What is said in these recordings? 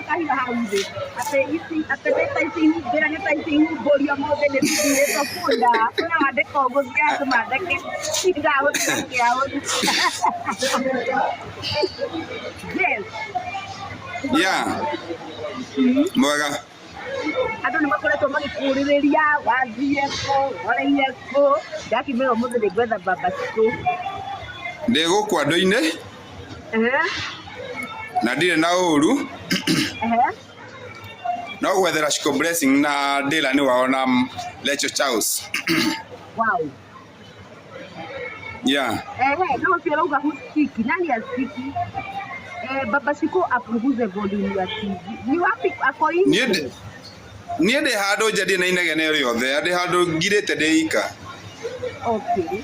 Kahiga hau thĩ atĩ ici atĩ nĩ ta ici humbĩra nĩ ta ici humbũria ũmũthĩ nĩ tũthurĩtwo bunda kwĩna wandĩka ũguo ndiratũma theke ndagũthiĩ yes. Yeah. Mwega. Andũ nĩ makoretwo magĩkũrĩrĩria wathiĩ kũ wareire kũ ndakimĩra ũmũthĩ nĩ ngwetha baba cikũ. Ndĩ gũkũ andũ-inĩ na ndirĩ na ũru. No gwethera Shiko Blessing na Dylan wao na Lecho Charles. Wow. Yeah. Ehe, no ũcio ũrauga husikiki. Nani asikiki? Eh, baba Shiko apunguze volume ya TV. Ni wapi ako Niĩ nje? Niĩ ndĩ handũ nja ndirĩ na inegene rĩothe, ndĩ handũ ngirĩte ndĩ ika. Okay.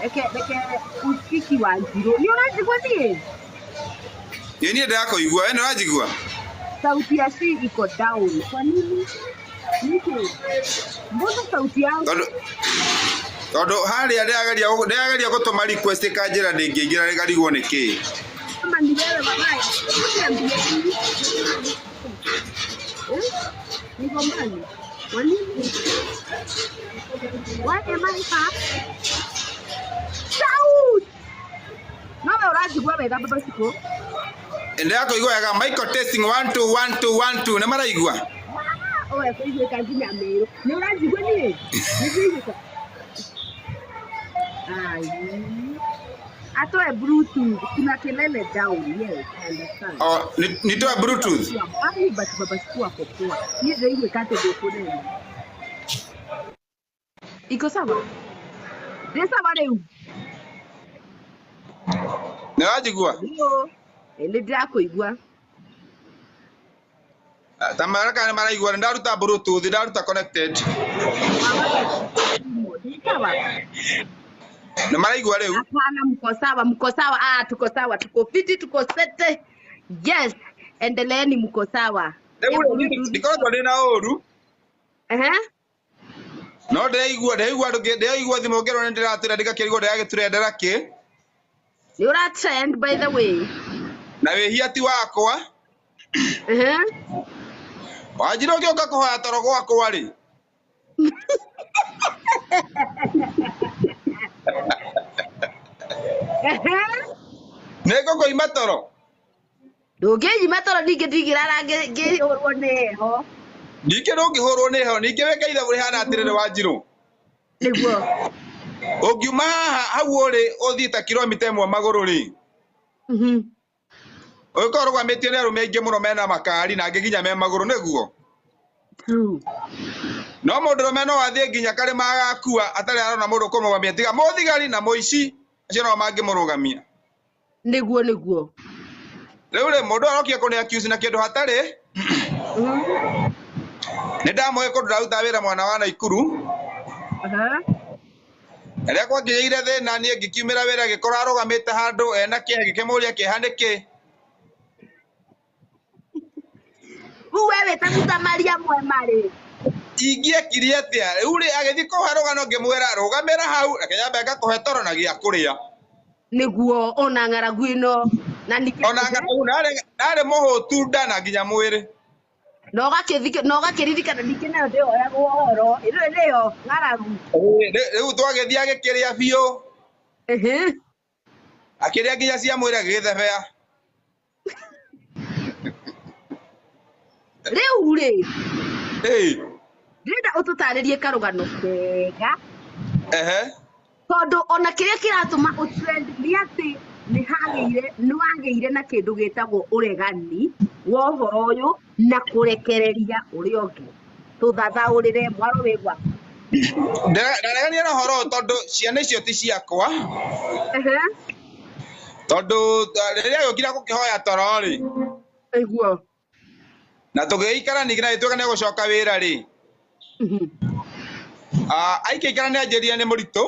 Reke reke usikiki wa Njirũ. Ni ũranjigua niĩ? Ĩ niĩ ndĩrakũigua, we nĩũranjigua? Sauti ya shi iko down. Kwa nini? Niki? Mbona sauti yangu? Tondũ harĩa ndĩrageria gũtũma request ĩkanjĩra ndĩngĩingĩra rĩkarigwo nĩ kĩĩ. Kama ni wewe mabaya. Niambie. Eh? Niko mbali. Kwa nini? Why am I far? Shout! No we ũranjigua wega baba Shiko? Ndĩrakũigua wega. Michael testing 1 2 1 2 1 2 nĩ maraigua? Oe kũiguĩka nginya Meru. Nĩ ũranjigua niĩ? Nĩ ndĩiguĩka. Ai. Atoe Bluetooth. Kuna kelele down. Yes, I understand. Oh, nitoe Bluetooth. Ai, but baba Shiko ako poa. Niĩ ndĩraiguĩka atĩ ndũkũnene. Iko sawa? Ndĩ sawa rĩu? Nĩ ũranjigua? Ndio. Nĩ ndĩrakũigua. Ta maraka nĩ maraigua nĩ ndaruta Bluetooth, ndaruta connected. Ndĩ sawa? Nĩ maraigua rĩu? Hapana, mko sawa, mko sawa. Ah, tuko sawa, tuko fiti, tuko sete. Yes, endeleeni, mko sawa. Rĩu rĩ, ndikoretwo ndĩ na ũru. Ehe. No ndĩraigua ndĩraigua ndĩraigua thimũ ngĩrwo nĩ ndĩratũra ndĩgakĩrigwo ndĩragĩtũrendera kĩ. Nĩ ũra trend by the way. Na wĩhia ti wakwa. Ehe. Wanjirũ ũgĩũka kũhoya toro gwakwa rĩ. Ehe. Nĩ ngũkũima toro. Ndũngĩnyima toro ningĩ ndingĩrara ngĩhũrwo nĩ heho. Ningĩ ndũngĩhũrwo nĩ heho, ningĩ wĩke ithabu rĩhana atĩrĩrĩ Wanjirũ. Nĩguo. Ũngiuma haha hau ũrĩ ũthiĩ ta kilomita ĩmwe magũrũ rĩ. Ũgĩkorwo ũrũgamĩtio nĩ arũme aingĩ mũno mena makari na angĩ nginya me magũrũ nĩguo. True. No mũndũrũme no athiĩ nginya karĩma agakua atarĩ arona mũndũ ũkũmũrũgamia tiga mũthigari na mũici acio no mangĩmũrũgamia. Nĩguo nĩguo. Rĩu rĩ mũndũ arokire kũnĩ accuse na kĩndũ hatarĩ. Nĩ ndamũĩ kũndũ ndaruta wĩra mwena wa Naikuru. Na rĩrĩa gwakinyĩire thĩna niĩ ngĩkiumĩra wĩra ngĩkora arũgamĩte handũ ena kĩeha ngĩkĩmũria kĩeha nĩkĩ. Rĩu we wĩ ta Mũsamaria mwema rĩ. Ingĩekire atĩa? Rĩu rĩ agĩthiĩ kũhe rũgano ngĩmwĩra rũgamĩra hau reke nyambe ngakũhe toro na gĩa kũrĩa. Nĩguo ona ng'aragu ĩno na ningĩ Ona ng'aragu narĩ mũhũtu nda na nginya mwĩrĩ. Na ũgakĩririkana ningĩ nayo ndĩoyagwo ũhoro ĩno nĩyo ng'aragu. Rĩu twagĩthiĩ agĩkĩrĩa biũ. Akĩrĩa nginya cia mwĩrĩ agĩgĩthebea. Rĩu rĩ. Ndĩrenda ũtũtarĩrie karũgano kega. Tondũ ona kĩrĩa kĩratũma ũtrend nĩ atĩ nĩ wagĩire na kĩndũ gĩtagwo ũregani wa ũhoro ũyũ na kũrekereria ũrĩa ũngĩ. Tũthathaũrĩre mwaro wĩ gwaku. Ndaregania na ũhoro ũyũ tondũ ciana icio ti ciakwa. Tondũ rĩrĩa agĩũkire gũkĩhoya toro rĩ. Nĩguo. Na tũgĩikara ningĩ na gĩtuĩka nĩ egũcoka wĩra rĩ. Aikĩikara nĩ anjĩrire nĩ mũritũ.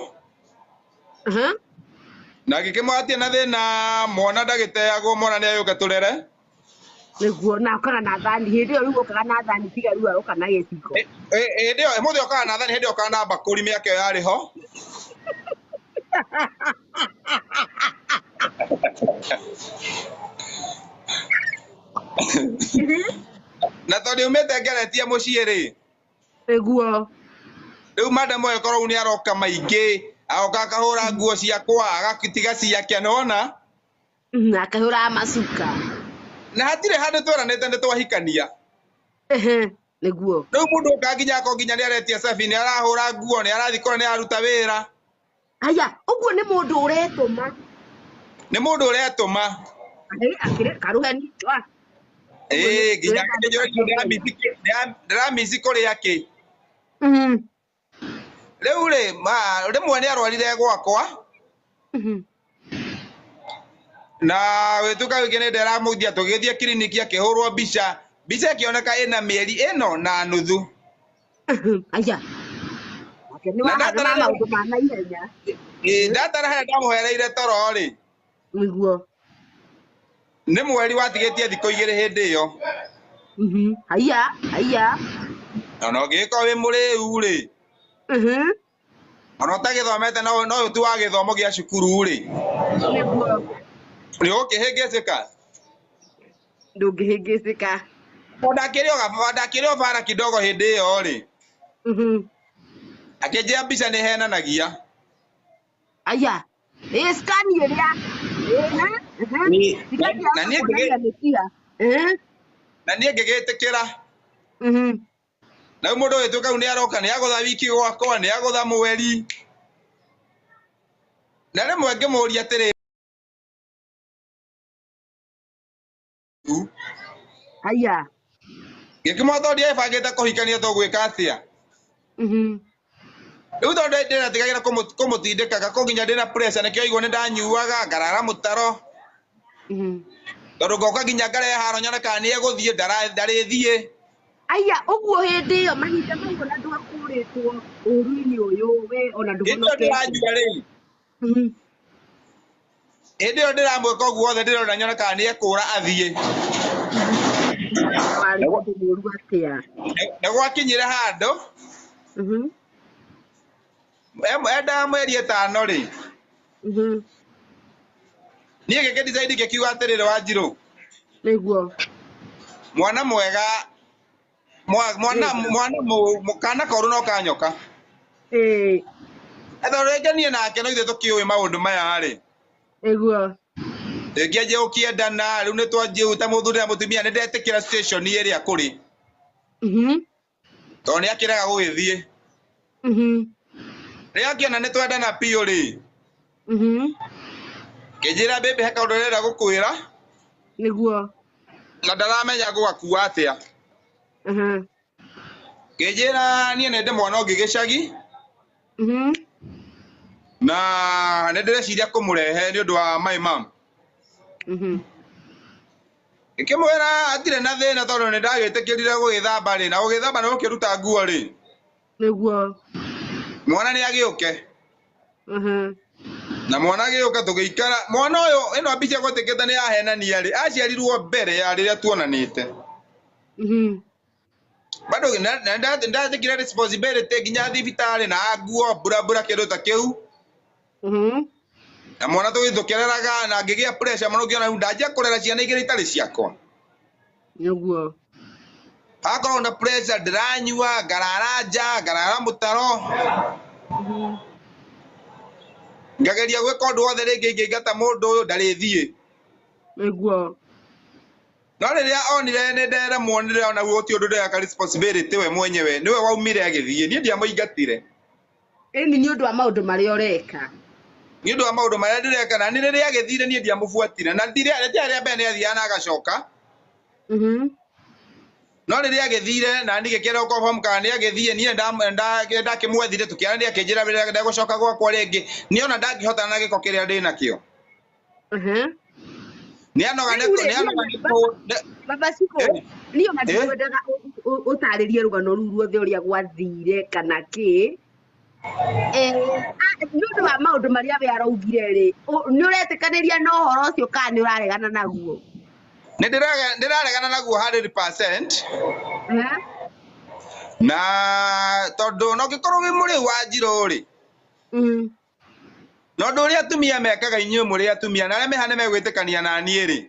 Na ngĩkĩmwatia na thĩna mwana ndagĩteagwo mwana nĩ agĩũke tũrere. Nĩguo na ũkaga na thani hĩndĩ ĩyo rĩu ũkaga na thani tiga rĩu aroka na gĩciko. Hĩndĩ ĩyo mũthĩ ũkaga na thani hĩndĩ ĩyo ũkaga na mbakũri mĩaka ĩyo yarĩ ho. Na tondũ aumĩte ngeretie mũciĩ rĩ, Nĩguo. Rĩu madam ũyũ korwo nĩ aroka maingĩ, agoka akahũra nguo ciakwa, agatiga ciake, nĩwona? Akahũra macuka. Na hatirĩ handũ tweranĩte nĩ twahikania. Ehe, nĩguo. Rĩu mũndũ oka nginya akorwo nginya nĩ aretia cabi, nĩ arahũra nguo, nĩ arathiĩ kũrĩa, nĩ araruta wĩra. Aya, ũguo nĩ mũndũ ũretũma. Nĩ mũndũ ũretũma. Akĩrĩ karuheni. Ĩĩ, nginya ndĩramici kũrĩa kĩ. Rĩu rĩ, rĩmwe nĩ arwarire gwakwa. Na gwĩtuĩka rĩngĩ nĩ ndĩramũthia tũgĩthiĩ kiriniki akĩhũrwo mbica. Mbica ĩkĩoneka ĩna mĩeri ĩno na nuthu. Aya. Nake nĩ wa maũndũ ma naihenya. Ĩĩ, ndatara harĩa ndamũhereire toro rĩ. Nĩguo. Nĩ mweri watigĩtie thikũ igĩrĩ hĩndĩ ĩyo. Haiya, haiya. Ona ũngĩgĩkorwo wĩ mũrĩu rĩ. Ona ũtagĩthomete no tu wa gĩthomo gĩa cukuru rĩ. Nĩguo. Nĩ ũgũkĩhĩngĩcĩka? Ndũngĩhĩngĩcĩka. Ndakĩrĩ o bara kidogo hĩndĩ ĩyo rĩ. Akĩnjĩra mbica nĩ henanagia. Aya. Ĩ scan ĩrĩa. Na niĩ ngĩgĩtĩkĩra. Na rĩu mũndũ ũyũ kau nĩ aroka, nĩ agũtha wiki gwakwa, nĩ agũtha mweri. Na rĩmwe ngĩmũria atĩrĩ, Haya. Ngĩkĩmwĩra tondũ ndiebangĩte kũhikania tũgwĩka atĩa? Rĩu tondũ ndĩretigagĩra kũmũtindĩkaga kũ nginya ndĩna pressure nĩkĩo aigua nĩ ndanyuaga ngarara mũtaro. Tondũ ngoka nginya ngarehe haro nyone kana nĩ egũthiĩ ndarĩthiĩ. Aya, ũguo hĩndĩ ĩyo mahinda mau ona ndwakũrĩtwo ũru-inĩ ũyũ we ona Hĩndĩ ĩyo ndũhonokete. ndĩranyua rĩ. Hĩndĩ ĩyo ndĩramwĩka ũguo wothe ndĩrona nyone kana nĩ ekũra athiĩ. Warĩ ũndũ mũũru atĩa? Nĩ gwakinyire handũ. Endaga mweri ĩtano rĩ. Niĩ ngĩkĩ decide ngĩkiuga atĩrĩrĩ Wanjirũ. Nĩguo. Mwana mwega, mwana mwana kana koru no kanyoka. Ĩĩ. Tondũ rĩngĩ niĩ nake no ithuĩ tũkĩũĩ maũndũ maya rĩ. Nĩguo. Rĩngĩ anjie gũkĩendana, rĩu nĩ twanjie ta mũthuri na mũtumia nĩ ndetĩkĩra situation ĩrĩa kũrĩ. Tondũ nĩ akĩrega gũgĩthiĩ. Rĩrĩa akĩona nĩ twendana biũ rĩ. Kĩnjĩra baby he kaũndũ ndĩrenda gũkwĩra. Nĩguo. Na ndaramenya gũgakua atĩa. Kĩnjĩra niĩ nĩ ndĩ mwana ũngĩ gĩcagi. Na nĩ ndĩreciria kũmũrehe nĩ ũndũ wa my mom. Ngĩkĩmwĩra hatirĩ na thĩna tondũ nĩ ndagĩtĩkĩrire gũgĩthamba rĩ, na gũgĩthamba nĩ gũkĩruta nguo rĩ. Nĩguo. Mwana nĩ agĩũke. Na mwana agĩũka tũgĩikara. Mwana ũyũ ĩno mbica gwĩtĩkĩte nĩ yahenania rĩ, aciarirwo mbere ya rĩrĩa tuonanĩte. Bado ndatĩkire responsibility nginya thibitarĩ na nguo mbura mbura kĩndũ ta kĩu. Na mwana tũgĩthiĩ tũkĩreraga na ngĩgĩa pressure mũno ngĩona rĩu ndanjia kũrera ciana igĩrĩ itarĩ ciakwa. Nĩguo. Hakorwo na pressure ndĩranyua, ngarara nja, ngarara mũtaro. Ngageria gwĩka ũndũ wothe rĩngĩ ingĩingata mũndũ ũyũ ndarĩthiĩ. Nĩguo. No rĩrĩa onire nĩ nderemwo nĩndĩrona gũtirĩ ũndũ ndĩreka responsibility we mwenyewe nĩwe waumire agĩthiĩ niĩ ndiamũingatire. Ĩni nĩ ũndũ wa maũndũ marĩa ũreka. Nĩ ũndũ wa maũndũ marĩa ndĩreka na nĩ rĩrĩa agĩthire niĩ ndiamũbuatire na rĩrĩa rĩa mbere nĩ athiaga na agacoka. No rĩrĩa agĩthire na niĩ ngĩkĩenda gũconfirm kana nĩ agĩthiĩ niĩ ndakĩmwethire tũkĩaranĩria akĩnjĩra rĩrĩa ndegũcoka gwakwa rĩngĩ niĩ ona ndangĩhotana na gĩko kĩrĩa ndĩnakĩo. Nĩ anoga nĩ nĩ anoga nĩ Baba Shiko, niĩ ona ndikwendaga ũtarĩrie rũgano rũu ruothe ũrĩa gwathire kana kĩ. Nĩ ũndũ wa maũndũ marĩa we araugire rĩ, nĩ ũretĩkanĩria na ũhoro ũcio kana nĩ ũraregana naguo? Nĩ ndĩraregana naguo 100%. Na tondũ no ũngĩkorwo wĩ mũrĩu wa Njirũ rĩ, na ũndũ ũrĩa atumia mekaga inyuĩ mũrĩ atumia na arĩa meha nĩ megwĩtĩkania na niĩ rĩ,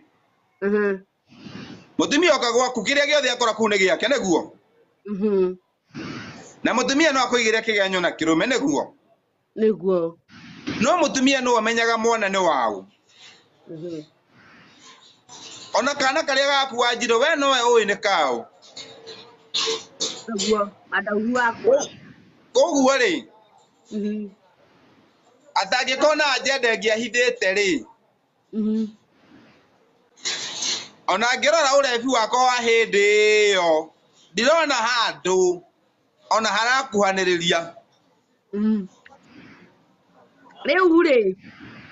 Mutumia oka gwaku kiria giothe akora kuu ni giake niguo. Na mutumia no akuigire kigenyo na kirume niguo. Niguo. No mutumia no amenyaga mwana ni wau. Ona kana karia gaku Wanjirũ we nowe ũĩ nĩ kaũ. Niguo madaugu wakwa. Koguo rĩ atangĩkorwo na agenda ĩngĩ ahithĩte rĩ ona ngĩrora ũrebi wakwa wa hĩndĩ ĩyo ndirona handũ ona harakuhanĩrĩria. Rĩu rĩ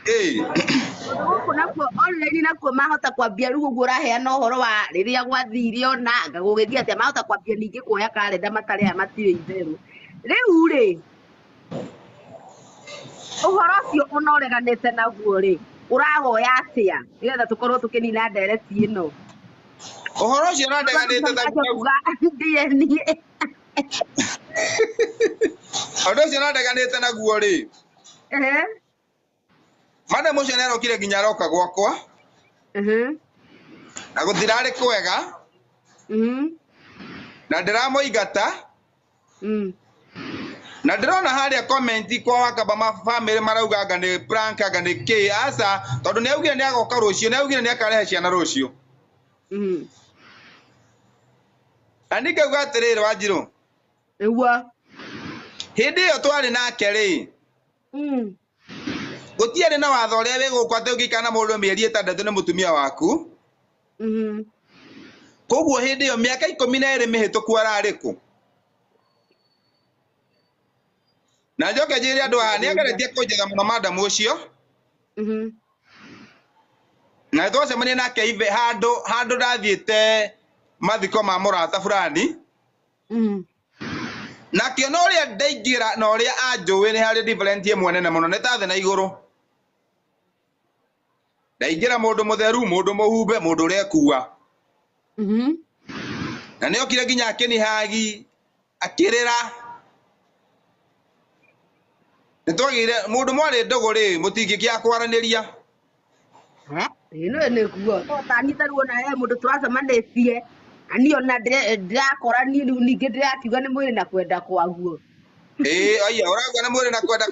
gũkũ nakuo online nakuo mahota kwambia rĩu ũguo ũraheana ũhoro wa rĩrĩa gwathire ona anga gũgĩthiĩ atĩa mahota kwambia ningĩ kuoya karenda matarĩ aya matirĩ itherũ. Rĩu rĩ ũhoro ũcio ona ũreganĩte naguo rĩ ũrawoya atĩa nĩgetha tũkorwo tũkĩnina ndereti ĩno? Ũhoro ũcio na ndeganĩte naguo DNA. Ũndũ ũcio na ndeganĩte naguo rĩ madam ũcio nĩarokire nginya aroka gwakwa na gũtirarĩ kwega na ndĩramũingata na ndĩrona harĩa comment kwa Wakamba ma family marauga anga nĩ prank anga nĩ kĩ aca tondũ nĩ augire nĩ agoka rũciũ nĩ augire nĩ akarehe ciana rũciũ. Na niĩ ngauga atĩrĩrĩ Wanjirũ Nĩguo. Hĩndĩ ĩyo twarĩ nake rĩ gũtiarĩ na watho ũrĩa wĩ gũkũ atĩ ũngĩikara na mũndũ mĩeri 6 nĩ mũtumia waku. Koguo hĩndĩ ĩyo mĩaka 12 mĩhĩtũku ararĩ kũ? Na njoke njĩre andũ aya nĩ ageretie kũnjetha mũno madam ũcio. Na twacemania nake ibe handũ ndathiĩte mathiko ma mũrata fulani. Na akĩona ũrĩa ndaingĩra na ũrĩa anjũĩ nĩ harĩ different ĩmwe nene mũno nĩ ta thĩ na igũrũ. Ndaingĩra mũndũ mũtheru, mũndũ mũhumbe, mũndũ ũrekua. Na nĩ okire nginya akĩnihagi, akĩrĩra. Nĩ twagĩire mũndũ mwarĩ ndũgũ rĩ mũtingĩkĩaga kwaranĩria. Ĩno nĩguo. To tani ta rĩu ona he mũndũ tũracemanĩtie na niĩ ona ndĩrakora niĩ rĩu ningĩ ndĩrakiuga nĩ mwĩrĩ na kwenda kwaguo. Ĩĩ, aya ũrauga nĩ mwĩrĩ na kwenda.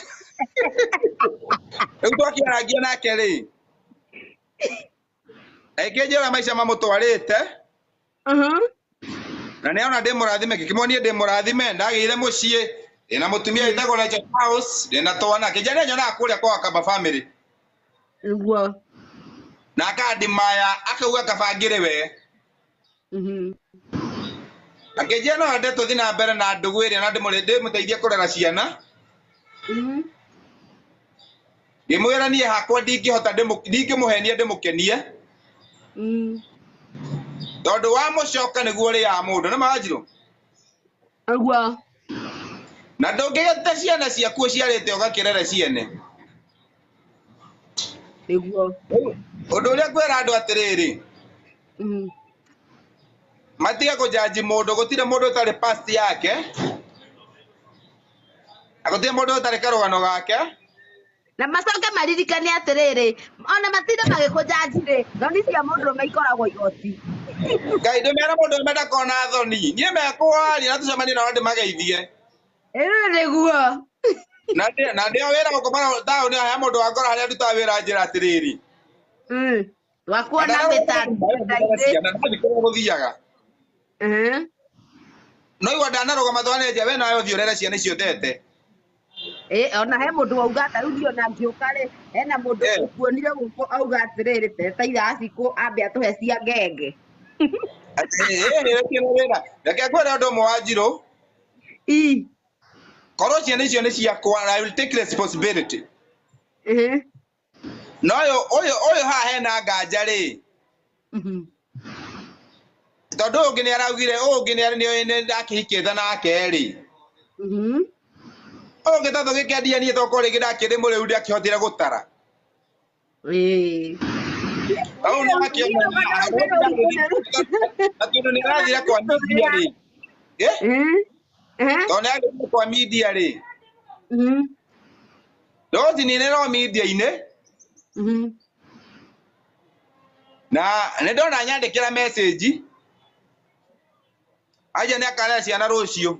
Rĩu twakĩarangia nake rĩ akĩnjĩra maica mamũtwarĩte. Na nĩ ona ndĩ mũrathime ngĩkĩmuonia ndĩ mũrathime ndagĩire mũciĩ ndĩna mũtumia wĩtagwo Rachel House ndĩna twana akĩnjĩra nĩ nyonaga kũrĩa kwa Wakamba family. Nĩguo. Na akandimaya akauga kabangĩrĩ we. Akĩnjĩra no ende tũthiĩ na mbere na ndũgũ ĩrĩa na ndĩmũteithie kũrera ciana. Ngĩmwĩra niĩ hakwa ndingĩhota ndingĩmũhenia ndĩmũkenie. Tondũ wamũcoka nĩguo ũrĩaga mũndũ nĩ ma Wanjirũ? Nĩguo. Na ndũngĩgĩte ciana ciaku ũciarĩte ũgakĩrere ciene. Nĩguo. Ũndũ ũrĩa ngwĩra andũ atĩrĩrĩ matige kũjanji mũndũ gũtirĩ mũndũ ũtarĩ past yake na gũtirĩ mũndũ ũtarĩ karũgano gake. Na macoke maririkane atĩrĩrĩ ona matinda magĩkũjanji rĩ thoni cia mũndũrũme ikoragwo igoti. Ngai ndũmere mũndũrũme ndakona thoni niĩ mekwaria na tũcemanie nao ndĩmageithie. Ĩno nĩguo. Na ndĩo wĩra gũkũ taũni he mũndũ wakora harĩa ndutaga wĩra njĩra atĩrĩrĩ. Wakuona mĩtandao-inĩ. Gũthiaga. No igua ndanarũgama twanenja we nawe ũthiĩ ũrere ciana icio ũtete. Ona he mũndũ wauga ta rĩu niĩ ona ngĩũka rĩ hena mũndũ ũkuonire gũkũ auga atĩrĩrĩ teta iracikũ ambe atũhe cia ngenge. Reke ngwĩre ũndũ ũmwe Wanjirũ. Korwo ciana icio nĩ ciakwa I will take responsibility. No ũyũ haha hena nganja rĩ tondũ ũyũ ũngĩ nĩ araugire ũyũ ũngĩ nĩ ndakĩhikĩte nake rĩ ũyũ ũngĩ tondũ gĩkĩendia niĩ tokorwo rĩngĩ ndakĩrĩ mũrĩu ndiakĩhotire gũtara. Hau nĩ akĩona na tondũ nĩ arathire kwa media rĩ tondũ nĩ arathire kwa media rĩ ndũcininĩrwo media-inĩ Na nĩ ndona nyandĩkĩra message aja nĩ akarĩa ciana rũciũ.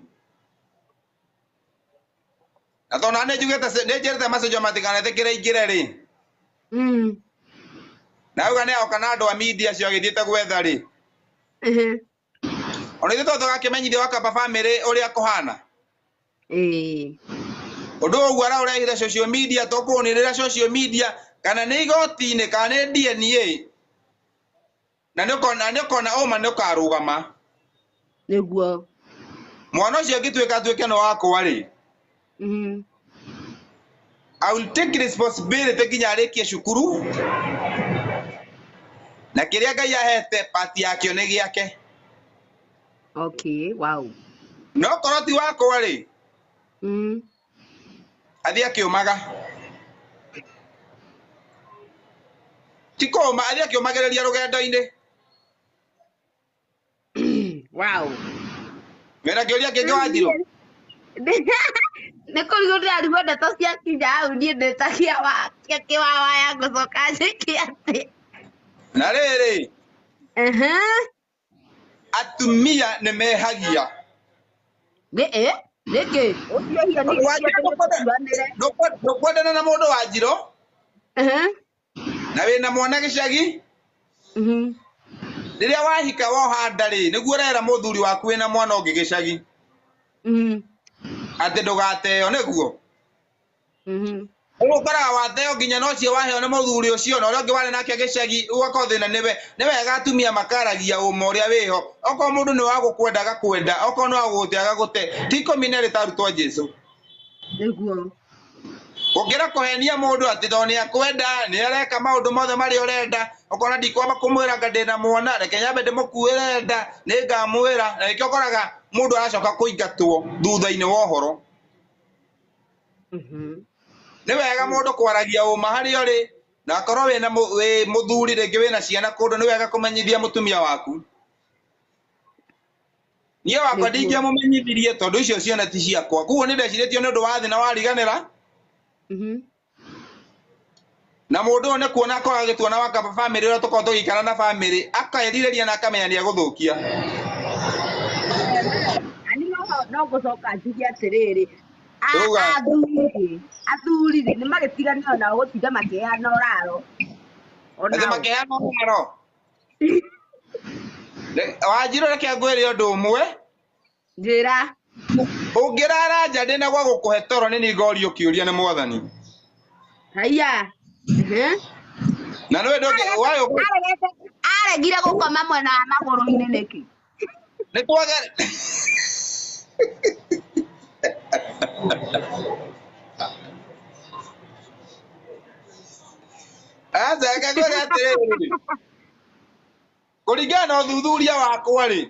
Na tondũ nĩ njugĩte nĩ njĩrĩte message matikanetĩkĩre ingĩre rĩ. Na auga nĩ agoka na andũ a media acio agĩthiĩte gwetha rĩ. Ona ithuĩ to tũgakĩmenyithia Wakamba family ũrĩa kũhana. Ĩĩ. Ũndũ ũguo araũrehire social media tũkũũnĩrĩra social media kana nĩ igoti-inĩ kana nĩ DNA. Na nĩ ũkona nĩ ũkona ũma nĩ ũkarũgama. Nĩguo. Mwana ũcio angĩtuĩka atuĩke nĩ wakwa rĩ. I will take responsibility nginya arĩkie cukuru. Na kĩrĩa Ngai ahete part yakĩo nĩ gĩake. Okay, wow. No korwo ti wakwa rĩ. Athiĩ akĩũmaga. Ti kũũma, athiĩ akĩũmagĩrĩria rũgendo-inĩ. Wow. Wĩna kĩũria kĩngĩ Wanjirũ? Nĩ kũrigwo ndĩrarigwo ndeto ciakinya hau niĩ ndĩtagia kĩwawa ya gũcoka njĩke atĩ. Na rĩrĩ, atumia nĩ mehagia. Nĩ ĩ? Nĩkĩ? Ũcio hiyo nĩ Wanjirũ ndũkwendana na mũndũ Wanjirũ na wĩna mwana gĩcagi. Rĩrĩa wahika woha nda rĩ, nĩguo ũrera mũthuri waku wĩna mwana ũngĩ gĩcagi. Atĩ ndũgateo nĩguo. Ũguo ũkoraga wateo nginya na ũcio waheo nĩ mũthuri ũcio na ũrĩa ũngĩ warĩ nake gĩcagi ũgakorwo thĩna nĩwe. Nĩ wega atumia makaragia ũma ũrĩa wĩho. Okorwo mũndũ nĩ wa gũkwenda agakwenda, okorwo nĩ wa gũgũte agagũte. Ti ikũmi na erĩ ta arutwo a Jesũ. Nĩguo. Gũkĩra kũhenia mũndũ atĩ tondũ nĩ akwenda, nĩ areka maũndũ mothe marĩa ũrenda, ũkona ndikwamba kũmwĩra anga ndĩna mwana, reke nyambe ndĩmũkuĩre nda, nĩ ngamwĩra, na nĩkĩo ũkoraga mũndũ aracoka kũingatwo thutha-inĩ wa ũhoro. Nĩ wega mũndũ kwaragia ũma harĩa ũrĩ, na akorwo wĩna wĩ mũthuri rĩngĩ wĩna ciana kũndũ, nĩ wega kũmenyithia mũtumia waku. Niĩ wakwa ndingĩamũmenyithirie tondũ icio ciana ti ciakwa. Koguo nĩ ndecirĩtio nĩ ũndũ wa thĩna wariganĩra. Na mũndũ ũyũ nĩ kuona akoragwo agĩtuona Wakamba family ũrĩa tũkoragwo tũgĩikara na family, akerirĩria na akamenya nĩ egũthũkia. Ani no ngũcoka njuge atĩrĩrĩ, Uga. Athuri rĩ, nĩ magĩtigane onao gũtinda makĩheana ũraro. Atĩ Onao. makĩheana ũraro. Wanjirũ reke ngwĩre ũndũ ũmwe. Njĩra. Ũngĩrara nja ndĩna gwa gũkũhe toro nĩ niĩ ngorio kĩũria nĩ mwathani. Haiya. Na nĩwe ndũngĩ wayũ. Aregire gũkoma mwena wa magũrũ-inĩ nĩkĩ? Nĩ twage. Aca reke ngwĩre atĩrĩrĩ. Kũringana na ũthuthuria wakwa rĩ.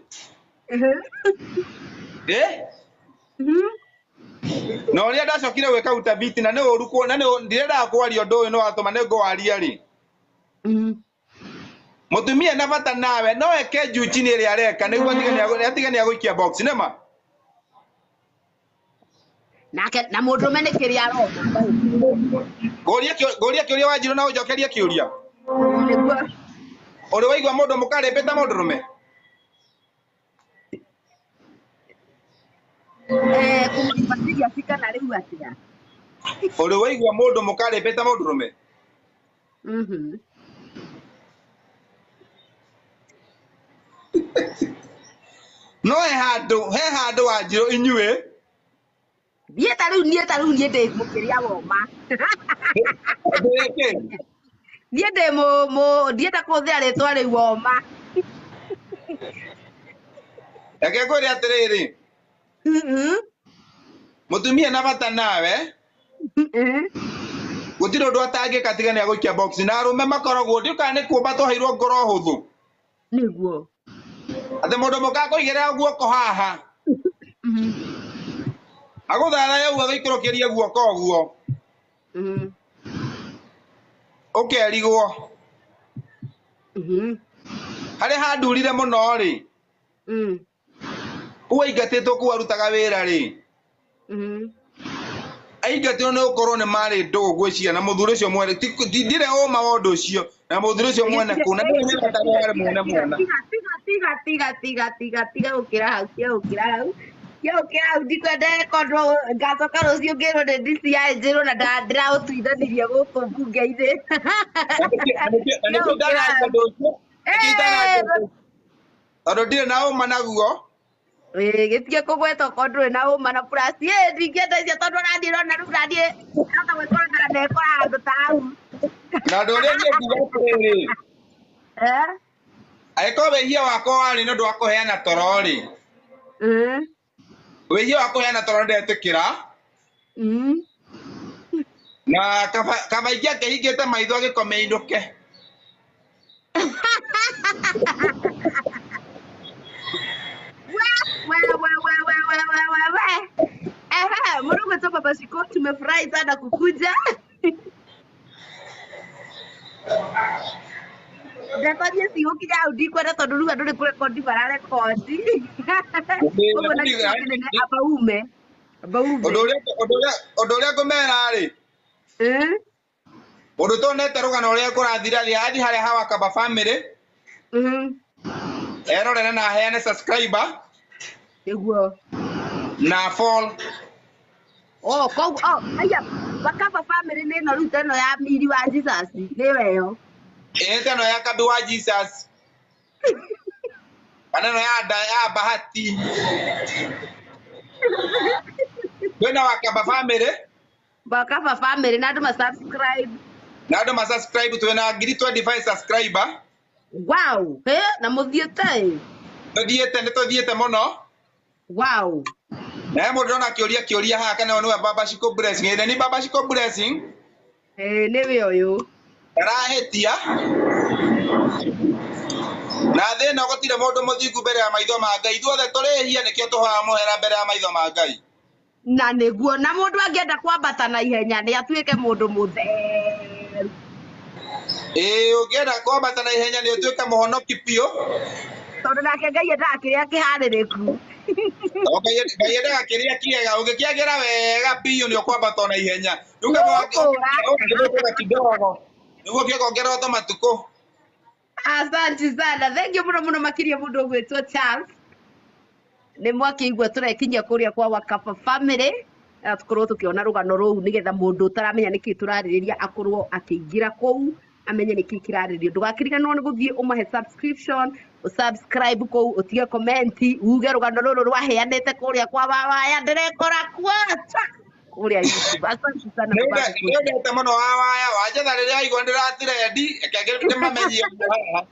Na ũrĩa ndacokire gwĩka utafiti na nĩ ũru kuona nĩ ndirendaga kwaria ũndũ ũyũ nĩ watũma nĩ ngũwaria rĩ. Mũtumia na bata nawe no eke juu chini ĩrĩa areka nĩguo atige nĩ agũikia box nĩma? Nake na mũndũrũme nĩ kĩrĩa arona. Ngũria kĩũria Wanjirũ na ũnjokerie kĩũria. Nĩguo. Ũrĩ waigua mũndũ mũkarĩmbĩta mũndũrũme? Kũmũbatiria kana rĩu atĩa? Ũrĩ waigua mũndũ mũkarĩmbĩta mũndũrũme? No he handũ Wanjirũ inyuĩ. Niĩ ta rĩu, niĩ ta rĩu niĩ ndĩ mũkĩria woma. Niĩ ndĩ ndienda kũhũthĩra rĩtwa rĩu woma. Reke ngwĩre atĩrĩrĩ. Mũtumia na bata nawe. Gũtirĩ ũndũ atangĩka tiga nĩ agũikia box. Na arũme makoragwo, ndiũĩ kana nĩ kuomba twaheirwo ngoro hũthũ. Nĩguo. Atĩ mũndũ mũka akũigĩrĩra guoko haha. Agũthathaye ũguo agĩikũrũkĩrie guoko ũguo. Ũkerigwo. Harĩa handurire mũno rĩ. Kũu aingatĩtwo kũu arutaga wĩra rĩ. Aingatirwo nĩ gũkorwo nĩ marĩ ndũgũ gwĩciria na mũthuri ũcio mwene ndirĩ ũma wa ũndũ ũcio na mũthuri ũcio mwene kũ na ndirĩ nyona ta warĩ mwene mwana. Tiga tiga tiga tiga tiga tiga tiga gũkĩra hau, tiga gũkĩra hau, tiga gũkĩra hau, ndikwenda rekondwo ngacoka rũciũ ngĩrwo nĩ DCI njĩrwo na ndĩraũtuithanirie gũkũ mbunge-inĩ. Na nĩkĩo Tiga gũkĩra ndanaria hau. ũndũ ũcio, nĩkĩo ndanaria ũndũ ũcio tondũ ndirĩ na ũma naguo. Ĩĩ, gĩtige kũgweta okorwo ndũrĩ na ũma na plus ĩ ndingĩenda icio tondũ ona niĩ ndĩrona rĩu naniĩ ndahota gwĩkora na ndekora handũ ta hau. Na ũndũ ũrĩa niĩ nguga atĩrĩrĩ, Eh? angĩkorwo wĩhia wakwa warĩ nĩ ũndũ wa kũheana toro rĩ, wĩhia wa kũheana toro ndetĩkĩra, na kaba ingĩakĩhingĩte maitho agĩkome inũke. We, we, we, we, we, we, we, we, we. Ehe, Mũrungu tu Baba Shiko, tumefurahi sana kukuja. Ndeto niĩ cigũkinya hau ndikwenda tondũ rĩu andũ nĩ kũrekondi mararekondi. Ũguo na gĩkĩro kĩnene amba ume. Amba ume. Ũndũ ũrĩa ngũmera rĩ, Eh? mũndũ ũtonete rũgano rũrĩa kũrathira rĩ, athiĩ harĩa hawa Kaba family, erorere na aheane subscriber Nĩguo. na fall. Oh, koguo oh, haya, Wakaba family nĩ ĩno rĩu ta ĩno ya Miri wa Jesus, nĩyo ĩyo. Ĩĩ ta ĩno ya Kabi wa Jesus. Kana ĩno ya nda ya Bahati. Kwĩna Wakaba family. Wakaba family na andũ ma subscribe. Na andũ ma subscribe twĩna ngiri 25 subscriber. Wow, he na mũthiĩte ĩ. Tũthiĩte, nĩ tũthiĩte mũno. Wow. Na he mũndũ ndĩrona akĩũria kĩũria haha kana ũyũ nĩwe Baba Shiko Blessing. Ĩĩ nĩ Baba Shiko Blessing. Ĩĩ nĩwe ũyũ. Ndarahĩtia. Na thĩ ĩno gũtirĩ mũndũ mũthingu mbere ya maitho ma Ngai. Ithuothe tũrĩhia nĩkĩo tũhoyaga mũhera mbere ya maitho ma Ngai. Na nĩguo, na mũndũ angĩenda kwambata na ihenya nĩ atuĩke mũndũ mũtheru. Ĩĩ, ũngĩenda kwambata na ihenya nĩ ũtuĩke mũhonoki biũ. Tondũ nake Ngai endaga kĩrĩa kĩharĩrĩku. Ngai endaga kĩrĩa kĩega, ũngĩkĩagĩra wega biũ nĩ ũkwambata ona ihenya. Rĩu kaba Nĩũkũra. ũngĩthũkũra kidogo, nĩguo ũkĩongererwo tũmatukũ. Asante sana. Thank you mũno mũno makĩria mũndũ ũgwĩtwo Charles. Nĩ mwakĩigua tũrekinyia kũrĩa kwa Wakaba family. Na tũkorwo tũkĩona rũgano rũu nĩgetha mũndũ ũtaramenya nĩkĩ tũrarĩrĩria akorwo akĩingĩra kũu amenye nĩkĩ kĩrarĩrĩrio. Ndũgakĩriganĩrwo nĩ gũthiĩ ũmahe subscription, ũsubscribe kũu, ũtige comment, uge rũgano rũrũ rwaheanĩte kũrĩa kwa Wawaya, ndĩrekora kuo kũrĩa YouTube. Asante sana baba Gĩkũyũ. Nĩndete mũno Wawaya, wanjetha rĩrĩa waigua ndĩratirendi, reke ndĩmamenyie haha.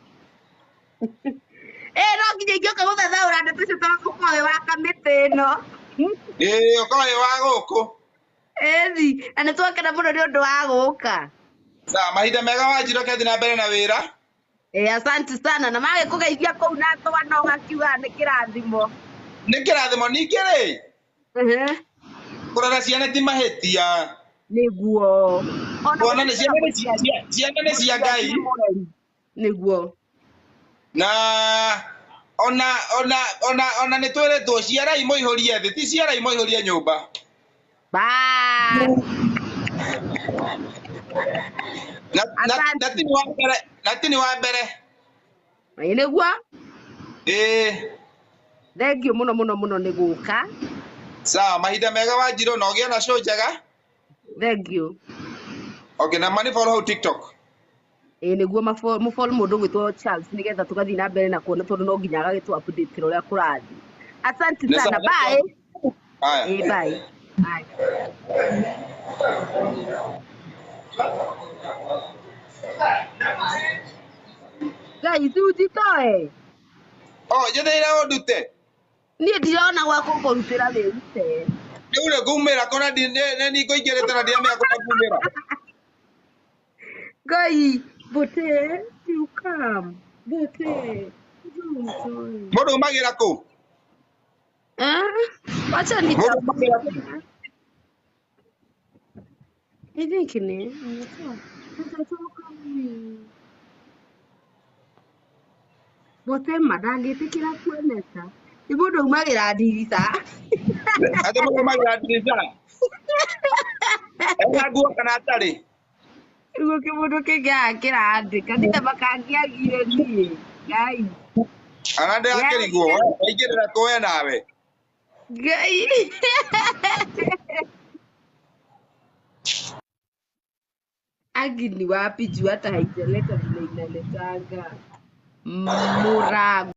Ĩĩ no nginya ingĩũka gũthathaũra ndeto icio tondũ ũkorwo wĩ wa kamĩtĩ ĩno. Ĩĩ ũkorwo wĩ wa gũkũ. Ĩni, na nĩ twakena mũno nĩ ũndũ wa gũka. Sawa, mahinda mega Wanjirũ, kethi na mbere na wĩra. Ĩĩ asante sana, na magĩkũgeithia kũu na twana ũgakiuga nĩ kĩrathimo. Nĩ kĩrathimo ningĩ rĩ, kũrera ciana ti mahĩtia. Nĩguo. Ona Kuona nĩ gũtuĩka ciana nĩ ciana nĩ cia mũciari Ngai. nĩ mũreri. Nĩguo. Na ona ona ona ona nĩ twĩrĩtwo ciarai mũihũrie thĩ, ti ciarai mũihũrie nyũmba. Bas. Na na Asante. na ti wa mbere, na ti wa mbere. Ĩĩ nĩguo. Ĩĩ. Thank you mũno mũno mũno nĩ gũka. Sawa, mahinda mega Wanjirũ, na ũgĩe na show njega. Thank you. Okay, na mani follow hau TikTok. Ĩĩ nĩguo mũfollow mũndũ ũgwĩtwo Charles nĩgetha tũgathiĩ na mbere na kuona tondũ no nginya agagĩtũ update ũrĩa kũrathiĩ. Asante Nĩ sana. sawa. Bye. Haya. Ĩĩ bye. Bye. Guys, ujitoe. Oh, njetheire ũndute. Niĩ ndirona gwa gũkũrutĩra wĩrute. Rĩu rĩ ngumĩra kũna nĩ niĩ ngũingĩrĩte na ndiramenya kũrĩa ngumĩra. Ngai, Bote, you come. Bote. Njoo. Mũndũ umagĩra kũ? Eh? Wacha Mũndũ umagĩra kũ? nitafute. I think ni nitatoka mimi. Bote ma ndangĩtĩkĩra kuoneka. Nĩ mũndũ aumagĩra ndirica. Atĩ mũndũ umagĩra ndirica. Ena nguo kana atarĩ? Rĩu kĩmũndũ kĩngĩ haha kĩrandĩka nĩ ta makangĩagire niĩ. Ngai. Ana ndĩrakĩrigwo, waingĩrĩra kũ we nawe? Ngai. Agi ni wapi juu hata haijaleta vile inaletanga. Murago.